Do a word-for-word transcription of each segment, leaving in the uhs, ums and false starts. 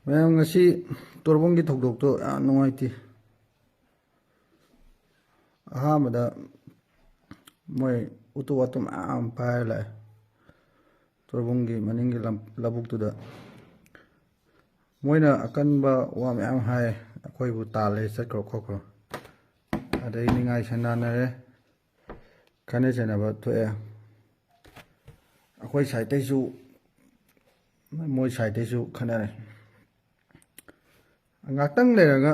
ꯃꯌꯥꯝ, ꯉꯁꯤ ꯇꯣꯔꯕꯣꯟꯒꯤ ꯊꯧꯗꯣꯛꯇꯣ ꯌꯥꯝ ꯅꯨꯡꯉꯥꯏꯇꯦ꯫ ꯑꯍꯥꯟꯕꯗ ꯃꯣꯏ ꯎꯇꯨ ꯋꯥꯇꯨ ꯃꯌꯥꯝ ꯄꯥꯏꯔ ꯂꯥꯛꯑꯦ꯫ ꯇꯣꯔꯕꯣꯟꯒꯤ ꯃꯅꯤꯡꯒꯤ ꯂꯝ-, ꯂꯧꯕꯨꯛꯇꯨꯗ ꯃꯣꯏꯅ ꯑꯀꯟꯕ ꯋꯥ ꯃꯌꯥꯝ ꯍꯥꯏ, "ꯑꯩꯈꯣꯏꯕꯨ ꯇꯥꯜꯂꯦ, ꯆꯠꯈ꯭ꯔꯣ ꯈꯣꯠꯈ꯭ꯔꯣ"꯫ ꯑꯗꯩ ꯅꯤꯡꯉꯥꯏ ꯁꯪꯗꯥꯟꯅꯔꯦ, ꯈꯠꯅ ꯆꯩꯅꯕ ꯊꯣꯛꯑꯦ꯫ ꯑꯩꯈꯣꯏ ꯁꯥꯏꯠꯇꯩꯁꯨ, ꯃꯣꯏ ꯁꯥꯏꯠꯇꯩꯁꯨ ꯈꯠꯅꯔꯦ꯫ ꯉꯥꯛꯇꯪ ꯂꯩꯔꯒ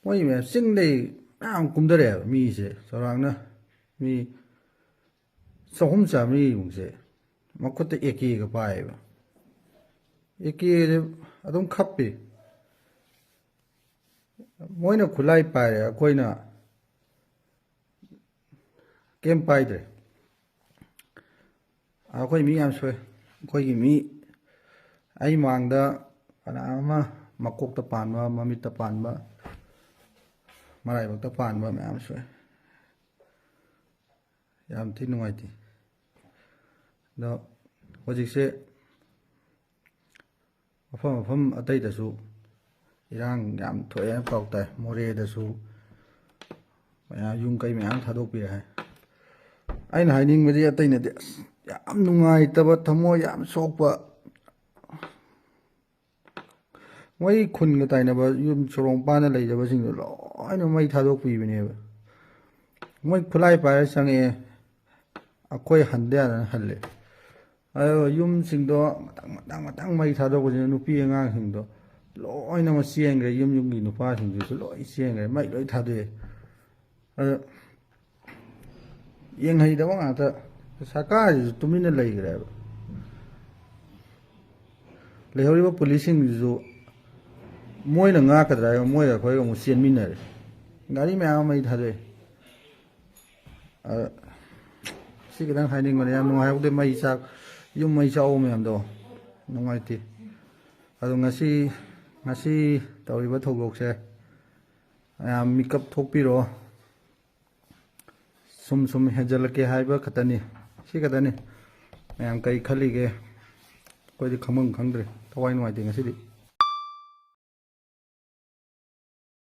ꯃꯣꯏ ꯃꯌꯥꯝ ꯆꯤꯡꯗꯩ ꯃꯌꯥꯝ ꯀꯨꯝꯊꯔꯛꯑꯦꯕ, ꯃꯤꯁꯦ ꯆꯥꯎꯔꯥꯛꯅ ꯃꯤ ꯆꯍꯨꯝ ꯆꯥꯃꯔꯤꯃꯨꯛꯁꯦ꯫ ꯃꯈꯨꯠꯇ ꯑꯦ ꯀꯦꯒ ꯄꯥꯏꯌꯦꯕ꯫ ꯑꯦ ꯀꯦꯁꯦ ꯑꯗꯨꯝ ꯈꯞꯄꯤ꯫ ꯃꯣꯏꯅ ꯈꯨꯠꯂꯥꯏ ꯄꯥꯏꯔꯦ, ꯑꯩꯈꯣꯏꯅ ꯀꯩꯝ ꯄꯥꯏꯗ꯭ꯔꯦ꯫ ꯑꯩꯈꯣꯏ ꯃꯤ ꯌꯥꯝ ꯁꯣꯏ꯫ ꯑꯩꯈꯣꯏꯒꯤ ꯃꯤ, ꯑꯩ ꯃꯥꯡꯗ ꯐꯅꯌꯥꯝ ꯑꯃ ꯃꯀꯣꯛꯇ ꯄꯥꯟꯕ, ꯃꯃꯤꯠꯇ ꯄꯥꯟꯕ, ꯃꯔꯥꯏꯕꯛꯇ ꯄꯥꯟꯕ ꯃꯌꯥꯝ ꯁꯣꯏ꯫ ꯌꯥꯝ ꯊꯤ ꯅꯨꯡꯉꯥꯏꯇꯦ꯫ ꯑꯗꯣ ꯍꯧꯖꯤꯛꯁꯦ ꯃꯐꯝ ꯃꯐꯝ ꯑꯇꯩꯗꯁꯨ ꯏꯔꯥꯡ ꯌꯥꯝ ꯊꯣꯛꯑꯦꯅ ꯄꯥꯎ ꯇꯥꯏ꯫ ꯃꯣꯔꯦꯗꯁꯨ ꯃꯌꯥꯝ ꯌꯨꯝ ꯀꯩ ꯃꯌꯥꯝ ꯊꯥꯗꯣꯛꯄꯤꯔꯦ ꯍꯥꯏ꯫ ꯑꯩꯅ ꯍꯥꯏꯅꯤꯡꯕꯗꯤ ꯑꯇꯩ ꯅꯠꯇꯦ, ꯑꯁ, ꯌꯥꯝ ꯅꯨꯡꯉꯥꯏꯇꯕ, ꯊꯃꯣꯏ ꯌꯥꯝ ꯁꯣꯛꯄ꯫ ꯃꯣꯏ ꯈꯨꯟꯒ ꯇꯥꯏꯅꯕ ꯌꯨꯝ ꯁꯣꯔꯣꯡ ꯄꯥꯟꯗ ꯂꯩꯖꯕꯁꯤꯡꯗꯣ ꯂꯣꯏꯅ ꯃꯩ ꯊꯥꯗꯣꯛꯄꯤꯕꯅꯦꯕ꯫ ꯃꯣꯏ ꯈꯨꯠꯂꯥꯏ ꯄꯥꯏꯔ ꯆꯪꯉꯛꯑꯦ, ꯑꯩꯈꯣꯏ ꯍꯟꯗ ꯌꯥꯗꯅ ꯍꯜꯂꯦ꯫ ꯑꯗꯣ ꯌꯨꯝꯁꯤꯡꯗꯣ ꯃꯊꯪ ꯃꯊꯪ ꯃꯊꯪ ꯃꯩ ꯊꯥꯗꯣꯛꯄꯁꯤꯅ ꯅꯨꯄꯤ ꯑꯉꯥꯡꯁꯤꯡꯗꯣ ꯂꯣꯏꯅꯃꯛ ꯆꯦꯟꯈ꯭ꯔꯦ, ꯌꯨꯝ ꯌꯨꯝꯒꯤ ꯅꯨꯄꯥꯁꯤꯡꯗꯨꯁꯨ ꯂꯣꯏ ꯆꯦꯟꯈ꯭ꯔꯦ, ꯃꯩ ꯂꯣꯏ ꯊꯥꯗꯣꯛꯑꯦ꯫ ꯑꯗꯣ ꯌꯦꯡꯍꯩꯗꯕ ꯉꯥꯛꯇ, ꯁꯔꯀꯥꯔꯁꯤꯁꯨ ꯇꯨꯃꯤꯟꯅ ꯂꯩꯈ꯭ꯔꯦꯕ꯫ ꯂꯩꯍꯧꯔꯤꯕ ꯄꯨꯂꯤꯁꯁꯤꯡꯁꯤꯁꯨ ꯃꯣꯏꯅ ꯉꯥꯛꯀꯗ꯭ꯔꯥ ꯍꯥꯏꯔꯒ ꯃꯣꯏꯒ ꯑꯩꯈꯣꯏꯒ ꯑꯃꯨꯛ ꯆꯦꯟꯃꯤꯟꯅꯔꯦ꯫ ꯒꯥꯔꯤ ꯃꯌꯥꯝ ꯑꯃ ꯃꯩ ꯊꯥꯗꯣꯛꯑꯦ꯫ ꯑ, ꯁꯤ ꯈꯤꯇꯪ ꯍꯥꯏꯅꯤꯡꯕꯅꯦ, ꯌꯥꯝ ꯅꯨꯡꯉꯥꯏꯍꯧꯗꯦ꯫ ꯃꯩ ꯆꯥꯛ, ꯌꯨꯝ ꯃꯩ ꯆꯥꯛꯍꯧꯕ ꯃꯌꯥꯝꯗꯣ ꯅꯨꯡꯉꯥꯏꯇꯦ꯫ ꯑꯗꯣ ꯉꯁꯤ, ꯉꯁꯤ ꯇꯧꯔꯤꯕ ꯊꯧꯗꯣꯛꯁꯦ ꯃꯌꯥꯝ ꯃꯤꯀꯞ ꯊꯣꯛꯄꯤꯔꯣ꯫ ꯁꯨꯝ ꯁꯨꯝ ꯍꯦꯟꯖꯜꯂꯛꯀꯦ ꯍꯥꯏꯕ ꯈꯛꯇꯅꯤ꯫ ꯁꯤ ꯈꯛꯇꯅꯤ꯫ ꯃꯌꯥꯝ ꯀꯔꯤ ꯈꯜꯂꯤꯒꯦ? ꯑꯩꯈꯣꯏꯗꯤ ꯈꯪꯐꯝ ꯈꯪꯗ꯭ꯔꯦ꯫ ꯊꯋꯥꯏ ꯅꯨꯡꯉꯥꯏꯇꯦ ꯉꯁꯤꯗꯤ꯫